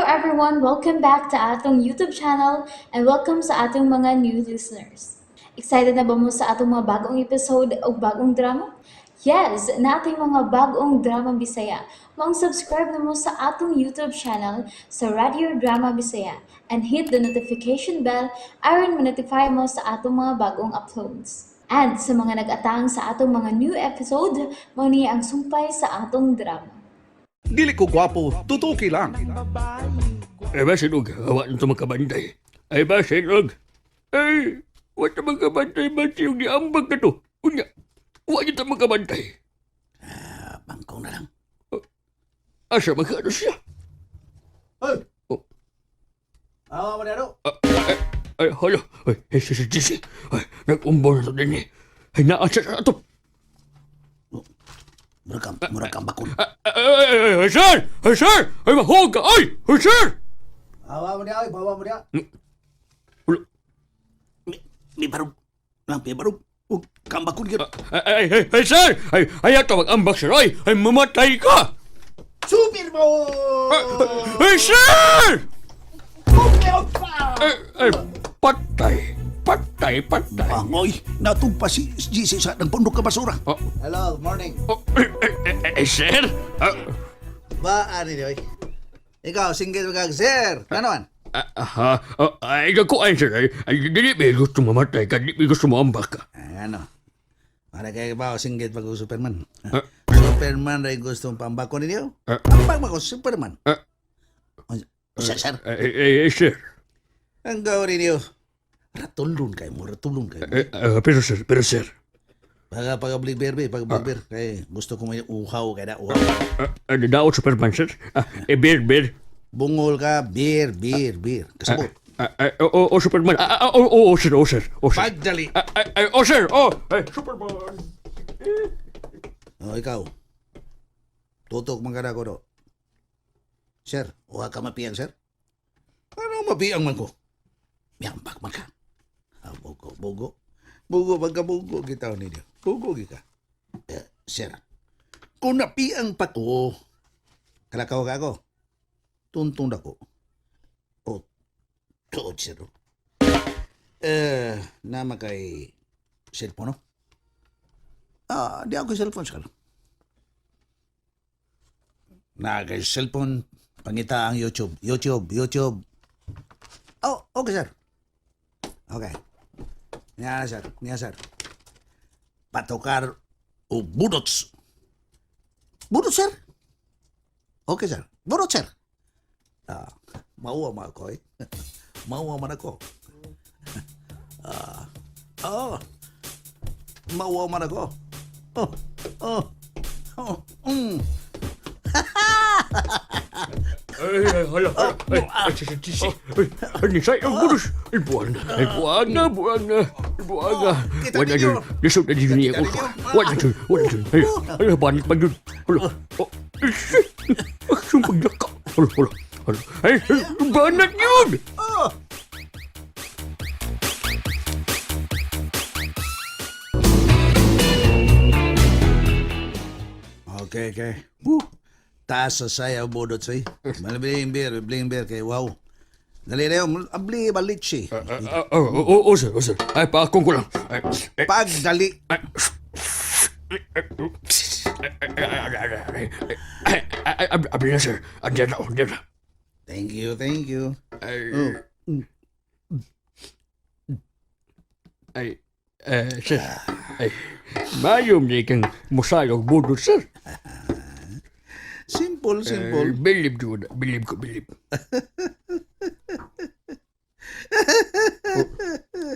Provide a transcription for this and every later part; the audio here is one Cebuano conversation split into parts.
Everyone! Welcome back to atong YouTube channel and welcome sa atong mga new listeners. Excited na ba mo sa atong mga bagong episode o bagong drama? Yes, naa tay mga bagong drama Bisaya. Maong subscribe na mo sa atong YouTube channel sa Radio Drama Bisaya and hit the notification bell aron ma-notify mo sa atong mga bagong uploads. And sa mga nag-atang sa atong mga new episode, mao ni ang sumpay sa atong drama. Dili ko gwapo, tutuki lang. Ay ba sinog, wa na ito magkabantay. Ay ba sinog, ay, wa ta magkabantay ba siyong niambag na to? Unya, wa niya ta magkabantay. Ah, bangkong na lang. Asa magkano siya? Hoy! Oh. Awa mo na do. Ay, ay, hala, ay, ay, si, si, si, si. Ay, nag-umbo na to din eh. Ay, naasa sa ato. Mura kang bakon. Ay, ay, ay, ay, sir! Ay, sir! Ay, mahog ka! Ay, ay, sir! Awa mo na, oy, bawa mo na. Wala. Mi barog. Lang pi barog. Ug kang bakon gyud. Ay, ay, ay, ay, sir! Ay, ay, ato mag-ambak, sir! Ay, ay, mamatay ka! Superman! Ay, ay, sir! Ay, ay, patay. Patay, patay. Pangoy, natugpa si GC sa ng pundok ka basura. Oh, Hello, good morning. oh, ay, ay, ay, ay, sir? Ah, Ba, ani oy. Ikaw, single ka, sir. Ano man? ah, aha, ah, ay, ako, ay, sir, ay, ay, dili may gusto mamatay ka, dili may gusto maambak ka. Ay, ano? Para kay ba single pag Superman. Ah. Superman rin gusto pambako ninyo? Ah. Ambak mo ko Superman. Ah. Unsa, sir? Ay, ay, ay, sir. Ang gawin ninyo. Ratulon kay mo, ratulon kay mo. Ay, ah, pero sir, pero sir. Pag pag berbe, pag berbe kay gusto ko may uhaw kay na uhaw. Ah, ah, daot Superman, sir. Ah, eh, beer, beer. Bungol ka, beer, beer, beer. Kasabot. Ah, ah, oh, oh, oh, Superman. Ah, ah, oh, oh, oh, sir, oh, sir, oh, sir. Pagdali. Ah, ah, ah, oh, sir, oh, ay, Superman. Oh, ikaw. Tutok man ka na ko do. Sir, uha ka mapiyang, sir? Ano mapiyang man ko? Miyambak man ka. Ah, bugo, bugo. Bugo, pagka bugo kita ninyo. Bugo gika. Eh, sir, kung napiang pa ko, kalakaw ka ako. Tuntong na ko. O, tuod, sir. Eh, nama kay cellphone, no? Ah, di ako cellphone sir. Na kay cellphone, pangita ang YouTube. YouTube, YouTube. Oh, okay, sir. Okay. Niya, sir. Niya, sir. Patokar o budots. Budot, sir. Okay, sir. Budot, sir. Ah, mauwa man ako, eh. Mauwa man ako. Ah, oh. Mauwa man ako. Oh. Ay, ay, hala, ay, ay, ay, si, si, si, ay, ay, nisay, ang bulos. Ay, buwag na, ay, buwag na, buwag na, ay, buwag na. Kita Wala ninyo. yun, lisod na din niya Kita ko. ninyo. Wala yun, wala yun. Ay, ay, banit pa yun. Hala, oh, ay, shit. Ay, sumpag na ka. Hala, hala, hala. Ay, ay, banat yun! Oh. Okay. Woo. Taas sa sayaw budot say. Malabling beer, bling beer kay wow. Dali na yun, abli balitsi. Ah, ah, oh, oh, oh, sir, oh, sir. Ay, paakong ko lang. Ay, ay, Pagdali. ay, ay, ay, ay, ay, ay, ay, ay, abli na, sir. Andiyan na, andiyan na. Thank you, thank you. Ay, Oh. Ay, eh, sir. Ay, mayom di kang musayog budot, sir. Simple, Eh, simple. bilib ko, bilib ko, bilib. Oh,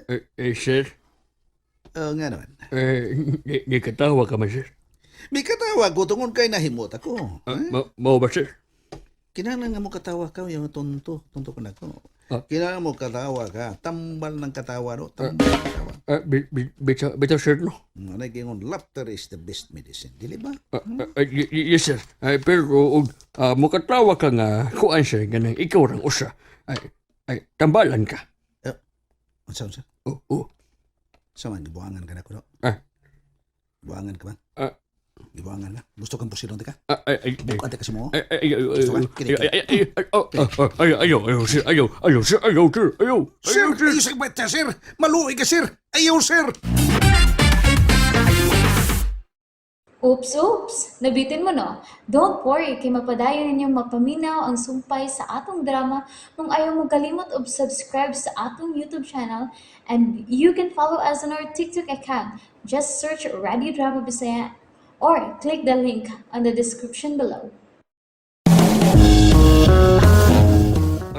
eh, eh, sir, Oh, nga naman. eh, di katawa ka man, sir. May katawa ko tungod kay nahimot ako. Ah, mao ba, sir? Kinahanglan nga mo katawa ka, yung tonto, tonto ko na ko. Ah. Kinahanglan mo katawa ka, tambal ng katawa no, tambal ng katawa. Ah, bitaw, bitaw, sir, no? Ano gingon, laughter is the best medicine, dili ba? Ah, ah, ah, yes, sir. Ay, pero, og, ah, mukatawa ka nga, kuan, sir, ganang ikaw rang usa. Ay, ay, tambalan ka. Eh, unsa unsa? Oh, oh. Sa man gibuangan ka na ko no? Ah. Buangan ka ba? Ah. Gibuangan ka. Gusto kang pusilon ka? Ay, ay, ay. Bukat ka sa mo. Ay, ay, ay, ay, Gusto ka? ay, Kini, ay, kini. ay, ay, oh, oh, oh, ay, ayaw, ayaw, sir, ayaw, ayaw, sir, ayaw, sir, ayaw, Sir, ayaw, sir. ayaw sa bata, sir. Maluoy ka, sir. Ayaw, sir. Oops, oops! Nabitin mo no? Don't worry, kay mapadayon ninyong mapaminaw ang sumpay sa atong drama kung ayaw mo kalimot og subscribe sa atong YouTube channel, and you can follow us on our TikTok account. Just search Radio Drama Bisaya or click the link on the description below.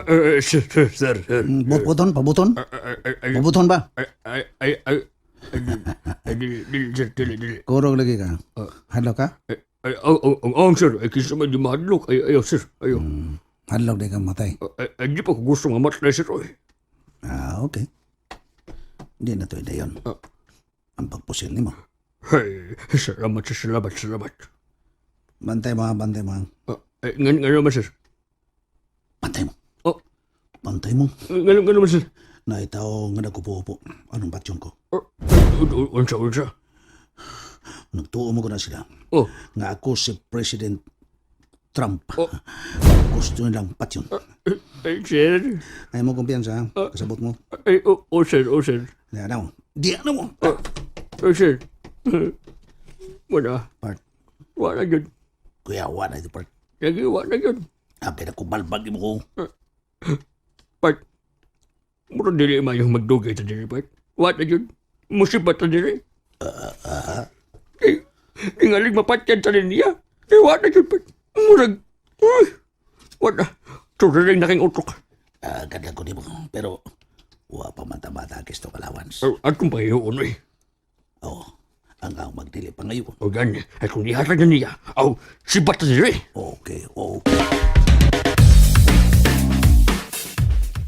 Ay, ay, sir, sir, sir, sir. Buton, pabuton? Ay, ay, ay, ay, Pabuton ba? ay, ay, ay, ay, ay, ay, dili, dili, sir, dili, dili. Kurog lagi ka. Hadlok ka? Ay, ay, oh, oh, oh, oh, sir, ay, kinsa man di mahadlok. Ay, ayaw, sir, ayaw. Hadlok di ka matay. Ay, ay, di pa ko gusto nga matay, sir, oy. Ah, okay. Hindi na to dayon. Ah. Ang pagpusil nimo. Hey, salamat, sir, salamat, salamat. Bantay mo, ha, bantay mo. ha. Ah, ay, ngan, ngan naman, sir. Bantay mo. Oh. Bantay mo. Ngan, ngan naman, sir. Naitaw nga nagkupo-upo. Anong batyon ko? Oh, unsa, unsa. Nagtuo mo ko na sila. Oh, Nga ako si President Trump. Oh. Gusto nilang patyon. ay, sir. Ay mo kumpiyansa, ha? Kasabot mo. Ay, oh, oh, sir, oh, sir. Di na mo. Di na mo. Oh, sir. Wala. Part. Wala yun. Kuya, wala ito, part. Lagi, wala yun. Apil ako balbag mo ko. Part. Mura dili mayong magdugay ta diri, part. Wala yun. Musibat ta diri. Ay, tingaling mapatyan ta rin niya. Ay, wala yun, part. Murag. Uy, wala. Turuling na king utok. Ah, ganda ko di mo. Pero, wa pa man tamata ang kisto allowance. Ay, atong pahiyoon, eh. Oo. Ang ang magdili pa ngayon. O gan, ay kung ihatag na niya, aw, sibat ta diri. Okay, okay.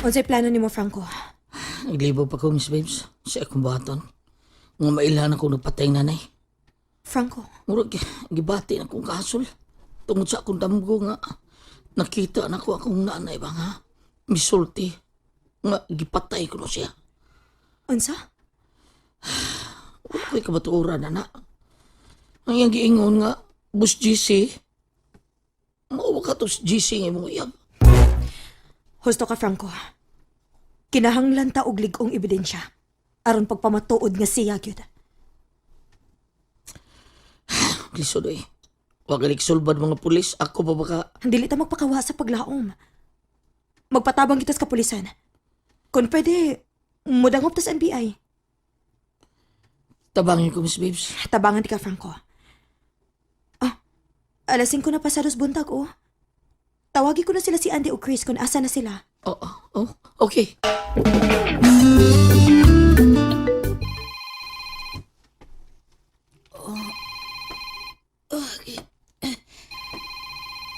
Unsay plano nimo, Franco? Naglibo pa ko, Miss Babes, sa akong baton. Nga mailhan ako nagpatay ng nanay. Franco, Murag, gibati na akong kasol. Tungod sa akong damgo nga, nakita na ko akong nanay ba nga, misulti, nga gipatay ko no siya. unsa? Wala ko'y kabaturan na na. Ang iyang giingon nga, Bus GC, mauwa ka to sa GC nga imong iyab. Husto ka, Franco. Kinahanglan ta og lig-ong ebidensya aron pagpamatuod nga siya gyud. Lisod eh. Wa galing sulbad mga pulis, ako pa baka Dili ta magpakawa sa paglaom. Magpatabang kita sa kapulisan. Kung pwede, mudangop ta sa NBI. tabangin ko, Miss Babes. Tabangan ti ka, Franco. Ah, alas 5 na pasados buntag, oh. Tawagi ko na sila si Andy o Chris kung asa na sila. Oh, oh, okay.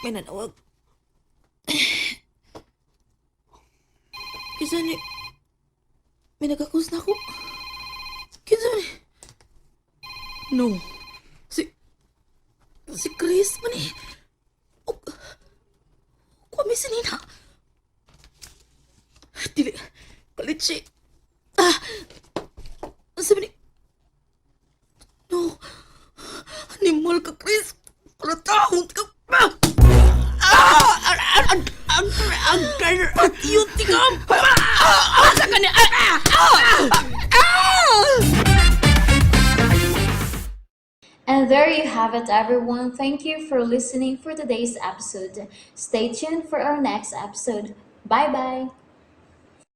May nanawag. Kinsa ni... May nagkakus na ako. Kinsa ni... No. Si... Si Chris man eh. O... Kuha si Nina. Dili. Kalitsi. Ah! Sabi ni... No. Animal ka, Chris. Kalatahon ka pa! Patiyot ka! Asa ka ni... And there you have it, everyone. Thank you for listening for today's episode. Stay tuned for our next episode. Bye bye.